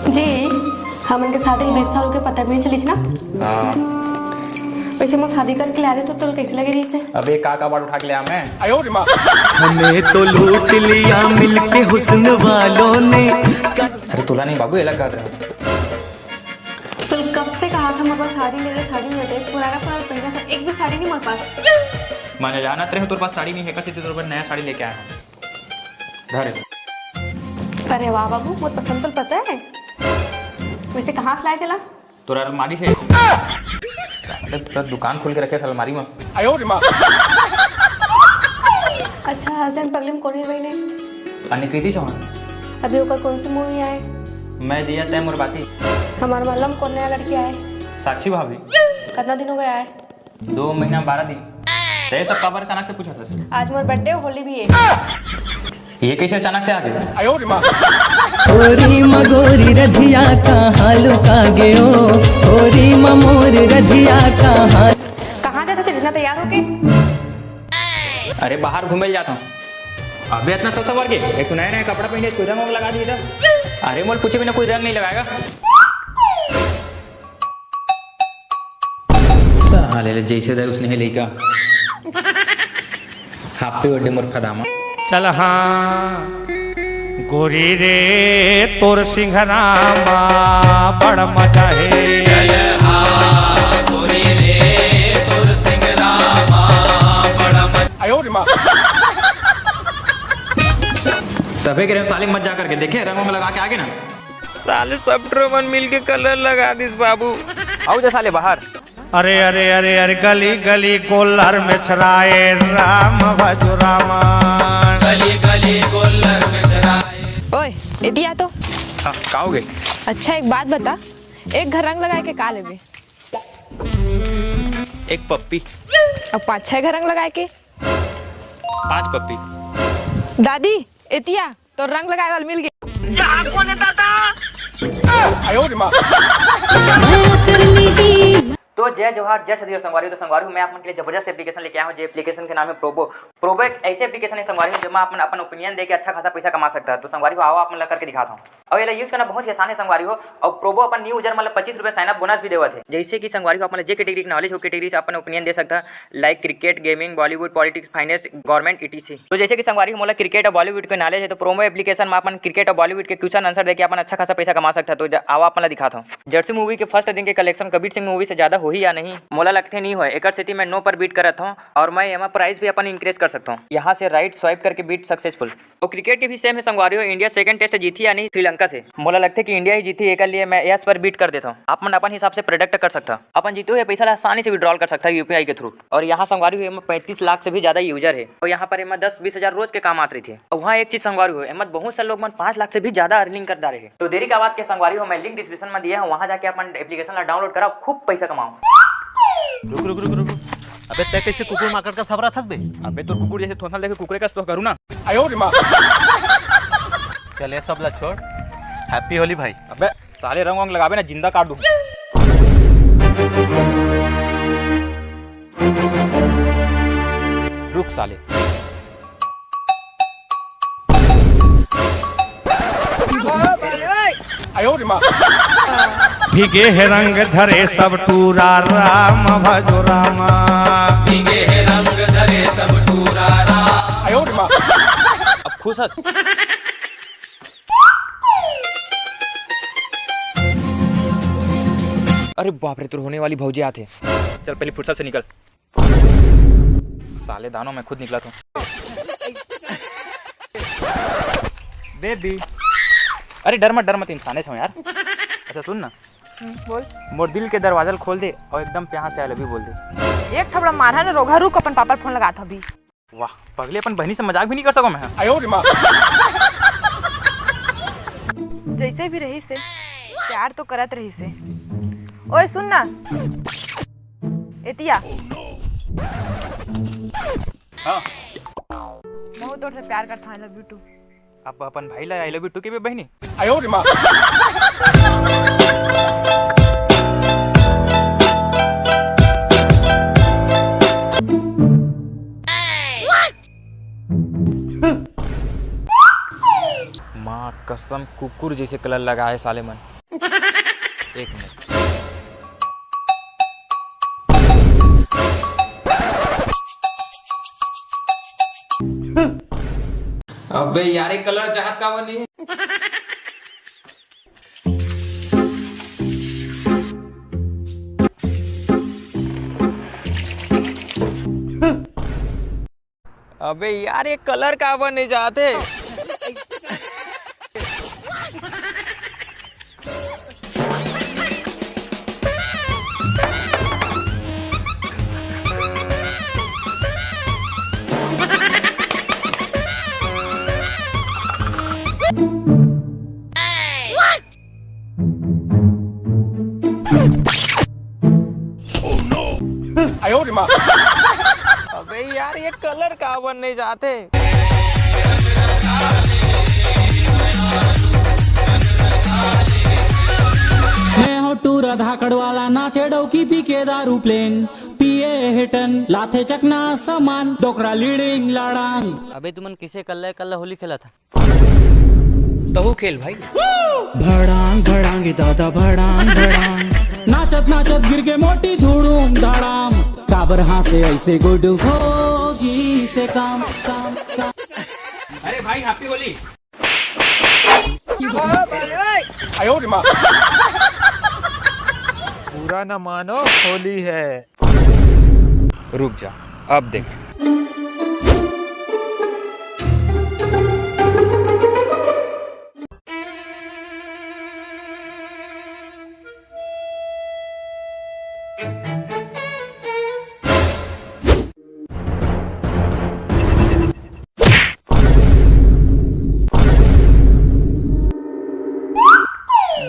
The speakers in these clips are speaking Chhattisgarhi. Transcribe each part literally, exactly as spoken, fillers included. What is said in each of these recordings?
जी, हमन के शादी बीस साल के पता भी नहीं चलिस ना। हाँ। वैसे मोर शादी करके ला रहे तो तोल कैसे लगे रही से? अबे का का बात उठा के ले आ मैं? हमें तो लूट लिया मिलके हुस्न वालों ने। अरे तोला नहीं बाबू, एला कहत रहा। तोल कब से कहा था मोर पास साड़ी ले ले, साड़ी ले ले, पुराना पुराना पहना था, एक भी साड़ी नहीं मोर पास। मैंने जानत रहे तोर पास साड़ी नहीं है, कसी तोर पर नया साड़ी लेके आया हूँ। धरे। अरे वाह बाबू, मोर पसंद तो पता है। वैसे कहाँ से लाए चला? तोरा अलमारी से। साले पूरा दुकान खोल के रखे अलमारी में। आयो रे माँ। अच्छा, हसन पगली में कौन हीरोइन है? अनिकृति चौहान। अभी ओकर कौन सी मूवी आए? मैं जिया तय मोर बाती। हमार मालूम कौन नया लड़की आए? साक्षी भाभी। कितना दिन हो गया आए? दो महीना बारह दिन। ते सब काबर अचानक से पूछा था? आज मोर बर्थडे, होली भी है। ये कैसे अचानक से आ गया? आयो रे माँ। होरी मगोरी रधिया कहाँ लुका गयो? होरी ममोरी रधिया कहाँ? कहाँ जाता थे इतना तैयार होके? अरे बाहर घूमे जाता हूँ। अबे इतना सस्ता वर्ग है, एक तो नया नया कपड़ा पहने, कोई रंग वंग लगा दिए था। अरे मोल पूछे बिना कोई रंग नहीं लगाएगा। साले ले जैसे दे उसने है लइका। Happy birthday मोर फदामा। चल हाँ गोरी रे तोर सिंघरामा बड़ मजा है। चल हाँ गोरी रे तोर सिंघरामा बड़ मजा। आयो रे माँ। तबे के रे साले मत जा करके देखे, रंग वंग लगा के आगे ना। साले सब ठो मन मिलके कलर लगा दिस बाबू। आओ जा साले बाहर। अरे अरे अरे अरे गली गली गोल्लर में छराए राम भजो रामा। गली गली गोल्लर में छराए। ओए, एती आ तो। हाँ, का हो गए? अच्छा, एक बात बता, एक घर रंग लगाए के का लेबे? एक पप्पी। अब पाँच छह घर रंग लगाए के? पाँच पप्पी। दादी, एती आ। तो रंग लगाए वाला मिल गया। तो जय जोहार, जय छत्तीसगढ़ संगवारी हो। तो संगवारी हो, मैं आप मन के लिए जबरदस्त एप्लीकेशन लेके आया हूँ, जे एप्लीकेशन के नाम है प्रोबो। प्रोबो एक ऐसे एप्लीकेशन है संगवारी हो, जेमा अपन अपन ओपिनियन देके अच्छा खासा पैसा कमा सकता है। तो संगवारी हो, आओ आप मन ला करके दिखाता हूँ। और ये यूज करना बहुत ही आसान है संगवारी हो। और प्रोबो अपन न्यू यूजर मतलब पच्चीस रुपए साइन अप बोनस भी देवत है। जैसे कि संगवारी हो, अपन ला जे कैटेगरी के नॉलेज हो, कैटेगरी से अपन ओपिनियन दे सकता है, like cricket, gaming, Bollywood, politics, finance, government, ETC. तो जैसे कि संगवारी हो, मोला क्रिकेट और बॉलीवुड के नॉलेज है, तो प्रोमो एप्लीकेशन में अपन क्रिकेट और बॉलीवुड के क्वेश्चन आंसर देके अपन अच्छा खासा पैसा कमा सकता है। तो जा-, आओ आप मन ला दिखाता हूँ। जर्सी मूवी के फर्स्ट दिन के कलेक्शन कबीर सिंह मूवी से ज्यादा होही या नहीं? मोला लगथे नहीं होय, एकर सेती मैं नो पर बीट करत हूँ और मैं एमा प्राइस भी अपन इंक्रीज कर सकता हूँ। यहाँ से राइट स्वाइप करके बीट सक्सेसफुल। और क्रिकेट के भी सेम है संगवारी हो, इंडिया सेकंड टेस्ट जीती या नहीं श्रीलंका से। मोला लगथे कि इंडिया ही जीती, एकर लिए मैं यस पर बीट कर देता हूँ। आप मन अपन हिसाब से प्रेडिक्ट कर सकता। अपन जीते हुए पैसा ला आसानी से विड्रॉल कर सकता यूपीआई के थ्रू। और यहाँ संगवारी हो, एमा पैंतीस लाख से भी ज्यादा यूजर है और यहाँ पर एमा दस बीस हजार रोज के काम आत रहिथे। और वहाँ एक चीज संगवारी हो, एमा बहुत सारे लोग मन पाँच लाख से भी ज्यादा अर्निंग कर डारे है। तो देरी का बात के संगवारी हो, मैं लिंक डिस्क्रिप्शन में दिया हूँ, वहाँ जाके अपन एप्लीकेशन ला डाउनलोड करा, खूब पैसा कमाओ। रुक रुक रुक रुक। अबे तै कैसे कुकुर माकड़ का सबरा थस बे? अबे तोर कुकुर जैसे थोथना देखे कुकुरे का तो करू ना। आयो रे माँ। चल ये सब ला छोड़, हैप्पी होली भाई। अबे साले रंग वंग लगाबे ना, जिंदा काट दूँ। रुक साले। आयो रे माँ। भीगे है रंग धरे सब टूरा राम भजो रामा। भीगे है रंग धरे सब टूरा राम। आयो रे माँ। अब खुश हस? अरे बाप रे, तोर होने वाली भौजी आथे। चल पहले फुर्सत से निकल। साले दानों में खुद निकला तू। बेबी। अरे डर मत, डर मत, इंसाने छो यार। अच्छा सुन ना। हम्म, बोल। मोर दिल के दरवाजा ल खोल दे और एकदम प्यार से आई लव यू बोल दे। एक थपड़ा मारहा न रोगहा, रुक अपन पापा ल फोन लगात हबी। वाह, पगली अपन बहनी से मजाक भी नहीं कर सको मैं। आयो रे माँ। जैसे भी रही से, प्यार तो करत रही से। ओए सुन ना, एतिया। हाँ। बहुत तोर से प्यार करता हूँ, I love you too। अब अपन भाई ला I love you too के बे बहनी। आयो रे माँ। माँ कसम, कुकुर जैसे कलर लगा है साले मन। एक मिनट। अबे यार, ये कलर चाहत का बनी? अबे यार, ये कलर काबर नहीं जाते? अबे यार, ये कलर काबर नहीं जाते? मैं हो टूरा धाकड़ वाला, नाचे डौकी पी के दारू प्लेन, पिए हेटन लाथे चकना सामान, डोकरा लीड़िंग लाड़ांग। अबे तुमन किसे कल्ला कल्ला होली खेला था? तहू खेल भाई। भड़ांग भड़ांग दादा भड़ांग भड़ांग, नाचत नाचत गिर के मोटी धुड़ूम धाड़ाम। काबर हाँसे ऐसे गुडू होगी से काम काम काम। अरे भाई, हैप्पी होली। बुरा न मानो, होली है। रुक जा, अब देख।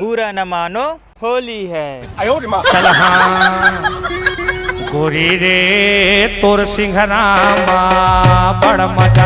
बुरा न मानो, होली है। चल हाँ। गोरी रे तोर सिंघरामा बड़ मजा